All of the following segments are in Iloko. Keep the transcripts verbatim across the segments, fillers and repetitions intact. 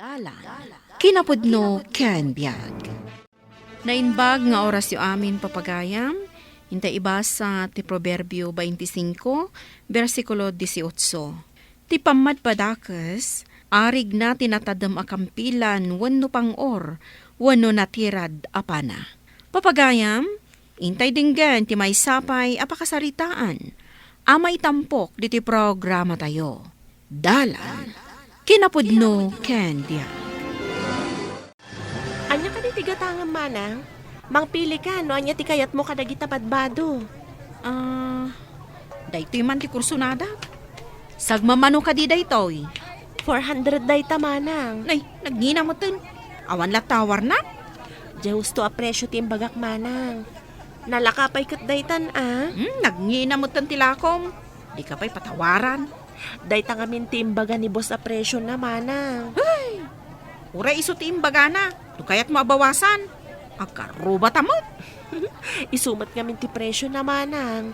Dalan, kinapudno ken biag. Naimbag nga orasyo amin, papagayam. Intay ibasa ti Proverbio twenty-five, bersikulo dieciocho. Ti pammadpadakes, arigna ti natadem a kampilan wenno pang-or, wenno natirad a pana. Papagayam, intay denggen ti maysa pay a pakasaritaan a maitampok ditoy programatayo. Dalan, kinapudno ken biag. Ania kadi ti gatangem, manang? Mangpili ka no ania ti kayatmo kadagita badbado. Ah, daytoy man ti kursonadak. Sagmamano kadi daytoy? Four hundred dayta, manang. Nay, nagngina metten. Awan la tawarna? Diay husto a presio ti imbagak, manang. Nalaka pay ket daytan, a? Hmm, nagngina metten ti lakom. Dika pay patawaran. Dayta ngamin ti imbaga ni boss a presiona, manang. Ay! Uray isu ti imbagana. No kayatmo a bawasan, agkarrubata met. Isu met ngamin ti presiona, manang.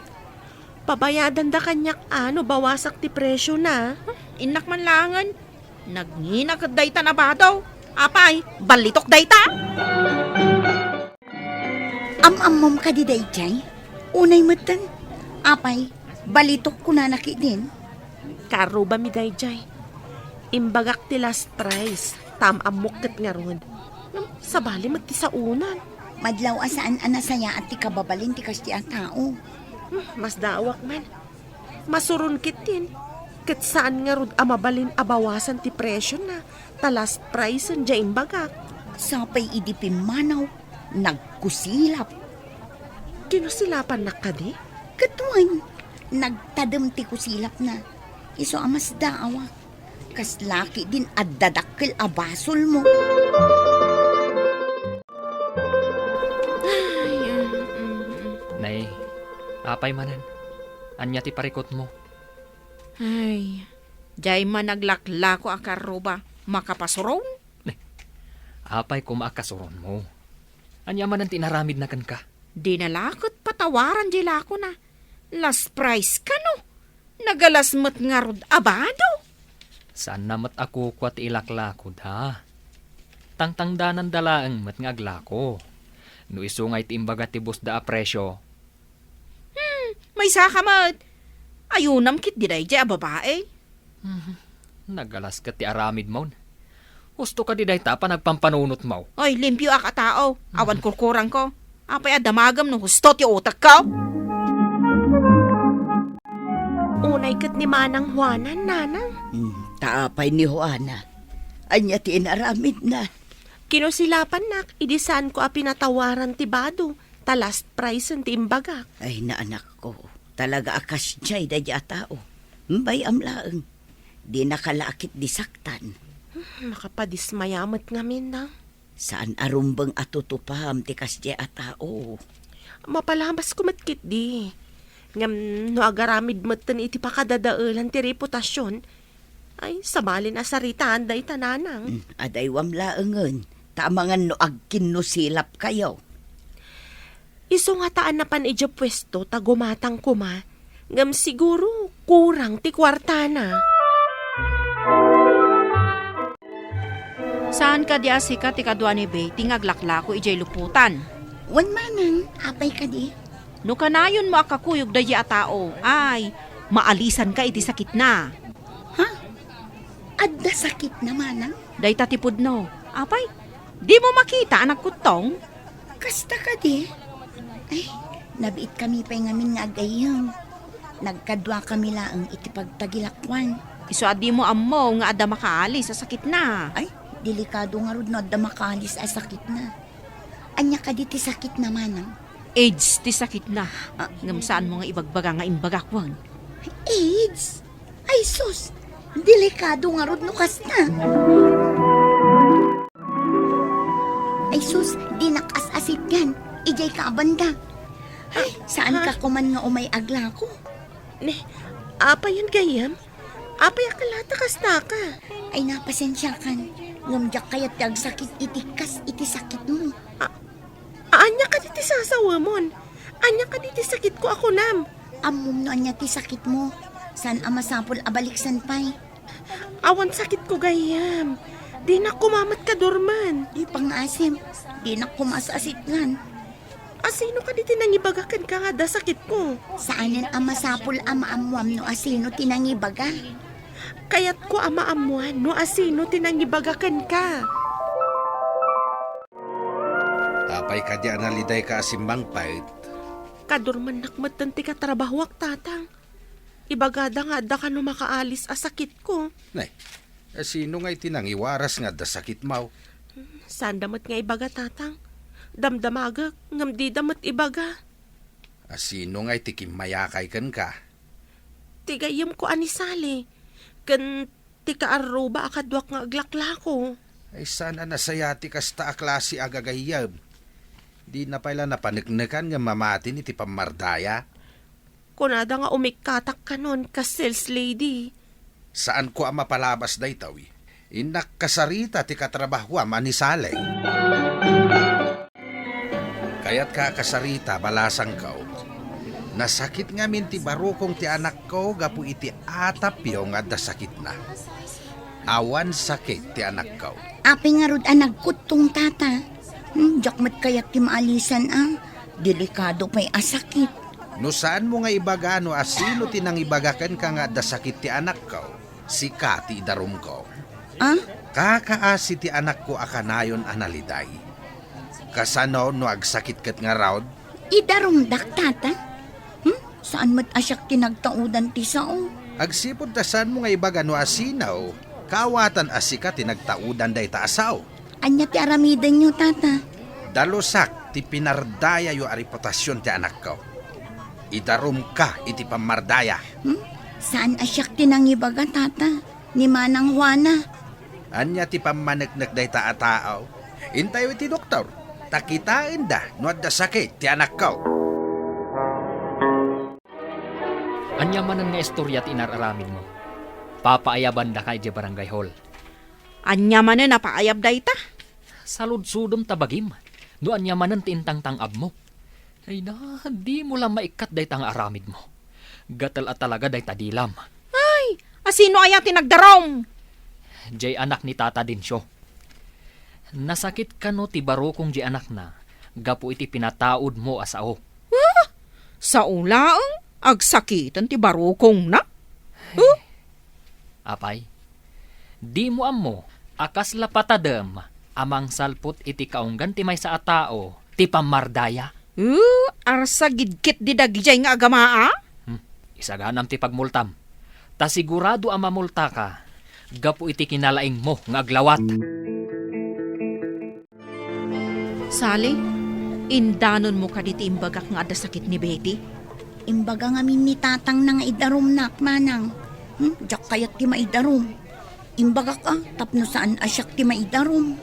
Pabayadanda kaniak a no bawasak ti presiona. Innak man laengen. Nagngina ket dayta a bado. Apay, ballitok dayta? Am-ammom kadi daydiay? Unay metten. Apay, ballitok kunana ketdin? Karrubami daydiay. Imbagak ti last price, ta am-ammok ket ngarud. Ngem sabali met ti saonan. Madlaw a saan a nasayaat ti kababalin ti kasdiay a tao. Hmm, masdaawak man. Masuron ketdin, ket saan ngarud a mabalin a bawasan ti presiona, ta last price-en diay imbagak. Sapay idi pimmanaw, nagkusilap. Kinusilapannak kadi? Ket wen, nagtadem ti kusilapna. Isu a masdaawak. Kasla ketdin adda dakkel a basolmo. Ay, mm, mm, mm. Nay, apay manen? Ania ti parikutmo? Ay, diay man aglaklako a karruba, makapasuron? Nay, apay koma a kasuronmo? Ania manen ti inaramidna kenka? Dina la ket patawaran diay lakona. Last price kano? Nagalas met ngarud a bado. Saanna met a kukua ti ilaklakoda. Tangtangdananda laeng met nga aglako. No isu nga iti imbaga ti boss-da a presio. Hmm, maysaka met. Ayunam ketdi daydiay a babai. Hmm, nagalas ket ti aramidmon. Husto kadi dayta a panagpampanunotmo? Oy, limpioak a tao. Awan kurkurangko. Apay a damagem no husto ti utekko? Unay ket ni Manang Juanan, nanang. Hmm, ta apay ni Juana? Ania ti inaramidna? Kinusilapannak idi saanko a pinatawaran ti bado, ta last price-en ti imbagak. Ay, naanakko, talaga a kasdiay daydiay a tao. Bay-am laeng. Dinaka la ketdi saktan. Hmm, makapadismaya met ngamin, nang. Saan a rumbeng a tutupam ti kasdiay a tao. Mapalabasko met ketdi. Ngem no agaramid metten iti pakadadaelan ti reputasion, ay, sabalin a saritaan dayta, nanang. Hmm, adaywam laengen, ta amangan no agkinnusilapkayo. Isu ngata a napan idiay puesto ta gumatang koma, ngem siguro kurang ti kuartana. Saan kadi a sika ti kadua ni Betty nga aglaklako idiay lupotan? Wen manang, apay kadi? No kanayonmo a kakuyog daydiay a tao, ay, maalisanka iti sakitna. Ha? Adda sakitna manang? Dayta ti pudno. Apay, dimo makita a nagkuttong? Kasta kadi? Ay, nabiitkami pay ngamin nga agayyem. Nagkaduakami laeng iti pagtagilakuan. Isu a dimo ammo nga adda makaalis a sakitna. Ay, delikado ngarud no adda makaalis a sakitna. Ania kadi ti sakitna manang? AIDS ti sakitna. Ah. Ngem saanmo nga ibagbaga nga imbagak wen? AIDS? Ay sus, delikado ngarud no kasta. Ay sus, dinak as-asitgan. Idiay ka a banda. Ay, saan ka koman nga umay aglako? Ne, apayen gayyem? Apay a kalata kastaka? Ay, napasensiakan. Ngem diak kayat ti agsakit iti kas iti sakitmo. A-, ania kadi ti sasawemon? Ania kadi ti sakitko a kunam? Ammom no ania ti sakitmo. Saan a masapul a baliksan pay? Awan sakitko gayyem. Dinak koma met kadurman. Di pangasim, dinak koma sasitngan. Asino kadi ti nangibaga kenka nga adda sakitko? Saanen a masapul a maammuam no asino ti nangibaga. Kayatko a maammuan no asino ti nangibaga kenka. Apay kadi a nalidayka a simmangpet? Kadurmannak metten ti katrabahoak, Tatang. Ibagada nga adda kano makaalis a sakitko. Nay, asino nga iti nangiwaras nga adda sakitmo? Saanda met nga ibaga, Tatang. Damdamagek, ngem dida met ibaga. Asino nga iti kimmayakay kenka? Ti gayyemko a ni Sally, ken ti kaarruba a kaduak nga aglaklako. Ay, saan a nasaya ti kasta a klase a gagayyem. Dina pay la napaneknekan nga mamatin iti pammardaya. Kunada nga umikkatak kanon kas sales lady. Saanko a mapalabas daytoy. Innak kasarita ti katrabahoam a ni Sally. Kayatka a kasarita, balasangko. Nasakit ngamin ti barukong ti anakko gapu iti atapyo nga adda sakitna. Awan sakit ti anakko. Apay ngarud a nagkuttong, Tata? Hmm, diak met kayat ti maalisan a. Delikado pay a sakit. No saanmo nga ibaga no asino ti nangibaga kenka nga adda sakit ti anakko, sika ti idarumko. Ah? Kakaasi ti anakko a kanayon a naliday. Kasano no agsakit ket ngarud? Idarumdak, Tata? Hmm? Saan met a siak ti nagtaudan ti sao? Agsipud ta saanmo nga ibaga no asino, kaawatan a sika ti nagtaudan dayta a sao. Ania ti aramidenyo, Tata? Dalusak ti pinardayayo a reputasion ti anakko. Idarumka iti pammardaya. Hmm? Saan a siak ti nangibaga, Tata? Ni Manang Juana. Ania ti pammaneknek dayta a tao? Intayo iti doktor, ta kitaenda no adda sakit ti anakko. Ania manen nga istorya ti inar-aramidmo? Papaayabandaka idiay barangay hall. Ania manen a paayab dayta? Saludsodem ta bagim no ania manen ti intangtang-abmo. Ay na, dimo la maikkat dayta nga aramidmo. Gatel a talaga dayta dilam. Ay, asino aya ti nagdarum? Jay anak ni Tata Dencio. Nasakit kano ti barukong jay anakna gapu iti pinataudmo a sao. Ah, sao laeng agsakiten ti barukongna? Huh? Apay, dimo ammo a kasla patadem a mangsalpot iti kaunggan ti maysa a tao ti pammardaya? Uh, arsagidkit di dagidiay nga agama, a? Hmm, isaganam ti pagmultam. Ta sigurado a mamultaka gapu iti kinalaingmo nga aglawat. Sally, indanonmo kadi ti imbagak nga adda sakit ni Betty? Imbaga ngamin ni tatangna nga idarumnak, manang. Hmm? Diak kayat ti maidarum. Imbagak a, tapno saan a siak ti maidarum.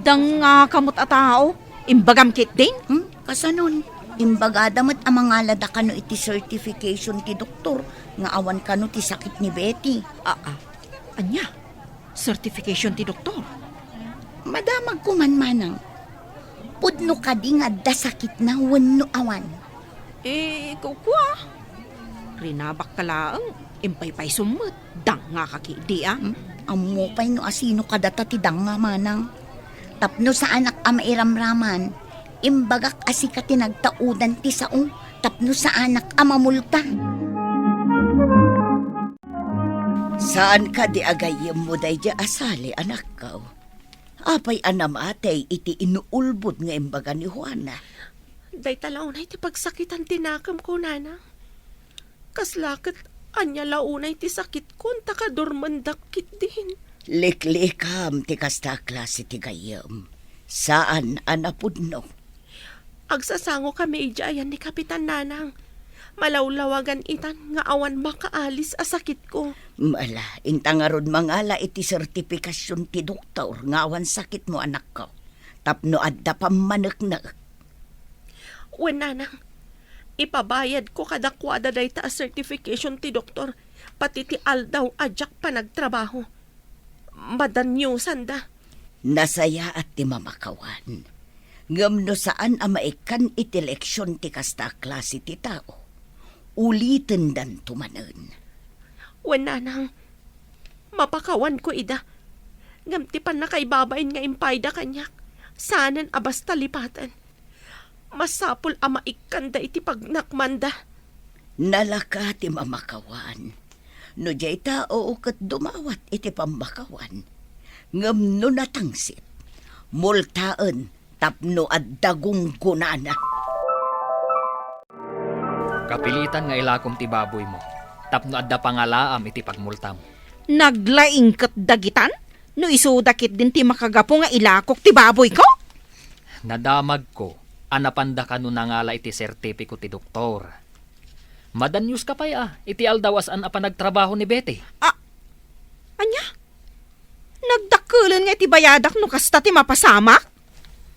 Dangngaka met a tao, imbagam ketdin? Hmm? Kasanon? Imbagada met a mangalada kano iti certification ti doktor nga awan kano ti sakit ni Betty. Aa, ania? Certification ti doktor? Madamagko man, manang. Pudno kadi nga adda sakitna wenno awan? Eh, kukua. Rinabakka laeng, impaypaysom met. Dangngaka ketdi, a? Hmm? Ammo pay no asino kadata ti danga, manang. Tapno saanak a mairamraman, imbagak a sika ti nagtaudan ti sao tapno saanak a mamulta. Saan kadi a gayyemmo daydiay a Sally, anakko? Apay a namatay iti inuulbod nga imbaga ni Juana? Dayta la unay ti pagsakitan ti nakemko, nanang. Kasla ket ania la unay ti sakitkon ta kadurmendak ketdin? Liklikam ti kasta a klase ti gayyem. Saan a napudno. Agsasangokami idiay ayan ni Kapitan, nanang. Malawlawagan itan nga awan makaalis a sakitko. Mala, inta ngarud mangala iti sertifikasion ti doktor nga awan sakitmo, anakko, tapno adda pammaneknek. Wen, nanang, ipabayadko kadakuada dayta a certification ti doktor, pati ti aldaw a diak panagtrabaho. Madaniosanda. Nasayaat ti mamakawan. Ngem no saan a maikkan iti leksion ti kasta a klase ti tao, ulitendanto manen. Wen, nanang, mapakawanko ida. Ngem ti pannakaibabain nga impayda kaniak, saanen a basta lipaten. Masapul a maikkanda iti pagnakmanda. Nalaka ti mamakawan. No diay tao ket dumawat iti pammakawan, ngem no natangsit, multaen tapno adda gunggonana. Kapilitan nga ilakom ti baboymo tapno adda pangalaam iti pagmultam. Naglaing ket dagitan? No isuda ketdin ti makagapu nga ilakok ti baboyko? Nadamagko a napanda kano nangala iti sertipiko ti doktor. Madanios ka pay a, iti aldaw a saan a panagtrabaho ni Betty. Ah, ania? Nagdakkelen nga iti bayadak no kasta ti mapasamak?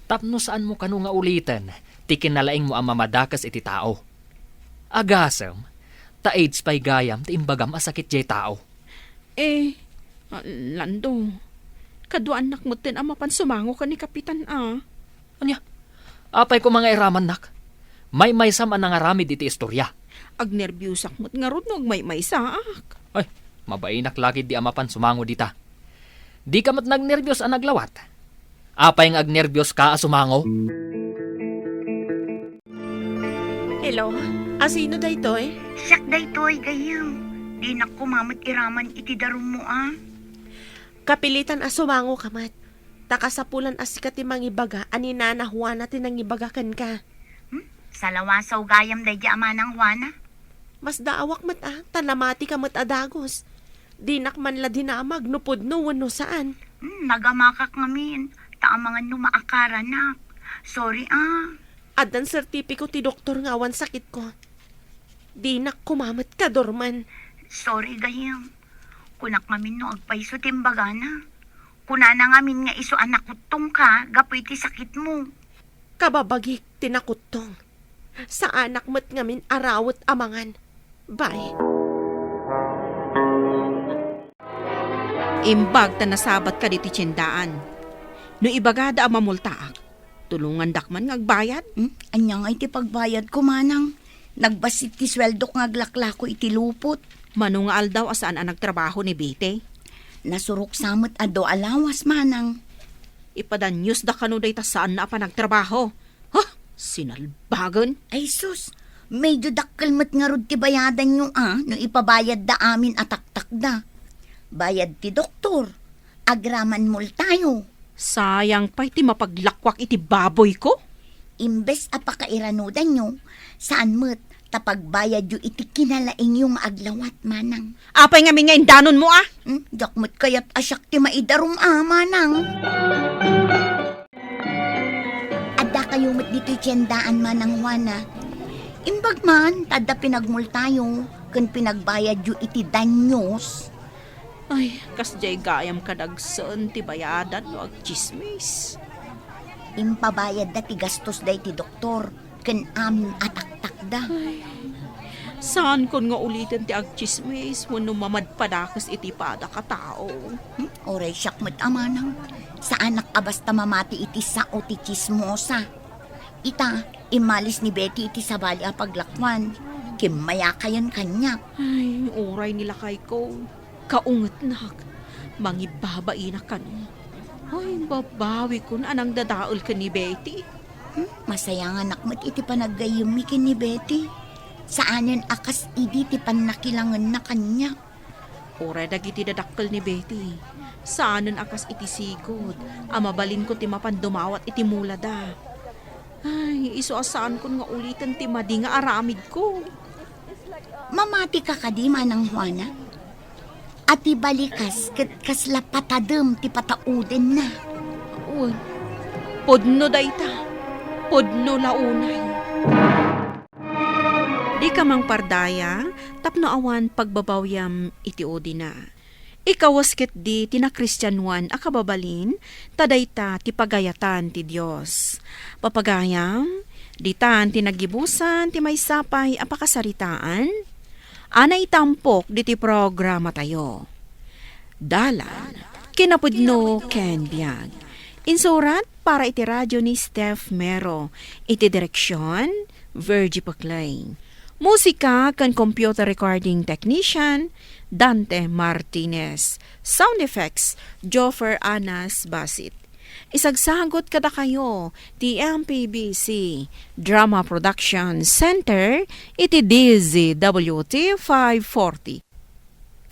Tapno saanmo kano nga uliten ti kinalaingmo a mamadakes iti tao. Agasem, ta AIDS pay gayam ti imbagam a sakit diay tao. Eh, ah, Lando, kaduaannak metten a mapan sumango ken ni Kapitan a. Ania? Apay koma nga iramannak? Maymaysam a nangaramid iti istorya. Agnerbiosak met ngarud no agmaymaysaak. Ay, mabainak la ketdi a mapan sumango dita. Dika met nagnerbios a naglawat. Apay nga agnerbios ka a sumango? Hello? Asino daytoy? Siak daytoy, gayyem. Dinak koma met iraman iti darummo a. Kapilitan a sumango ka met. Ta kasapulan a sika ti mangibaga a ni Nana Juana ti nangibaga kenka. Hmm? Salawasaw gayam daydi a Manang Juana. Masdaawak met a, ta namati ka met a dagus. Dinak man la dinamag no pudno wenno saan. Hmm, nagamakak ngamin, ta amangan no maakaranak. Sorry a. Addan sertipiko ti doktor nga awan sakitko. Dinak koma met kadurman. Sorry, gayyem. Kunak ngamin no agpayso ti imbagana. Kunana ngamin nga isu a nakuttongka gapu iti sakitmo. Kababagik ti nakuttong. Saanak met ngamin a rawet a mangan. Bye. Imbag ta nasabat ka ditoy tiendaan. No ibagada a mamultaak, tulongandak man nga agbayad. Hmm? Ania ngay ti pagbayadko, manang? Nagbassit ti sueldok nga aglaklako iti lupot. Mano nga aldaw a saan a nagtrabaho ni Betty? Nasurok sa met a dua a lawas, manang. Ipadaniosda kano dayta saanna a panagtrabaho. Ha? Sinalbagen? Ay sus, medyo dakkel met ngarud ti bayadanyo a no ipabayadda amin a taktakda. Bayad ti doktor, agraman multayo. Sayang pay ti mapaglakuak iti baboyko. Imbes a pakairanudanyo, saan met ta pagbayadyo iti kinalaingyo nga aglawat, manang. Apay ngamin nga indanonmo a? Hmm? Diak met kayat a siak ti maidarum a, manang. Addakayo met ditoy tiendaan, Manang Juana. Imbag man ta adda pinagmultayo ken pinagbayadyo iti danyos. Ay, kasdiay gayam kadagsen ti bayadan no agtsismis. Impabayadda ti gastos daydi doktor ken amin a taktakda. Ay, saankon nga uliten ti agtsismis wenno mamadpadakes iti padak a tao. Hmm, uray siak met a manang. Saanak a basta mamati iti sao ti tsismosa. Ita, immalis ni Betty iti sabali a paglakuan. Kimmayakayon kaniak. Ay, uray ni lakayko. Kaungetnak, mangibabainak kano. Ay, babawikon a nangdadael ken ni Betty. Hmm, masayanganak met iti panaggayyemmi ken ni Betty. Saanen a kas idi ti pannakilangenna kaniak. Uray dagiti dadakkel ni Betty, saanen a kas iti sigud a mabalinko ti mapan dumawat iti mulada. Ay, isu a saankon nga uliten ti madi nga aramidko. Mamatika kadi, Manang Juana? A ti balikas ket kasla patadem ti pataudenna. Wen, pudno dayta. Pudno la unay. Dika mangpardaya tapno awan pagbabawiam iti udina. Ikawes ketdi ti nakristianoan a kababalin, ta dayta ti pagayatan ti Dios. Papagayam, ditan ti naggibusan ti maysa pay a pakasaritaan a naitampok ditoy programatayo. Dalan, kinapudno ken biag. Insurat para iti radio ni Steph Mero, iti direksion, Virgie Paclay. Musika ken computer recording technician, Dante Martinez. Sound effects, Joffer Anas Basit. Isagsagut kadakayo ti M P B C Drama Production Center iti D Z W T five forty.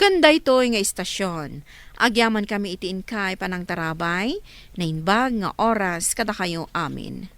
Ken daytoy nga istasyon, agyamankami iti inkay panangtarabay, naimbag nga oras kadakayo amin.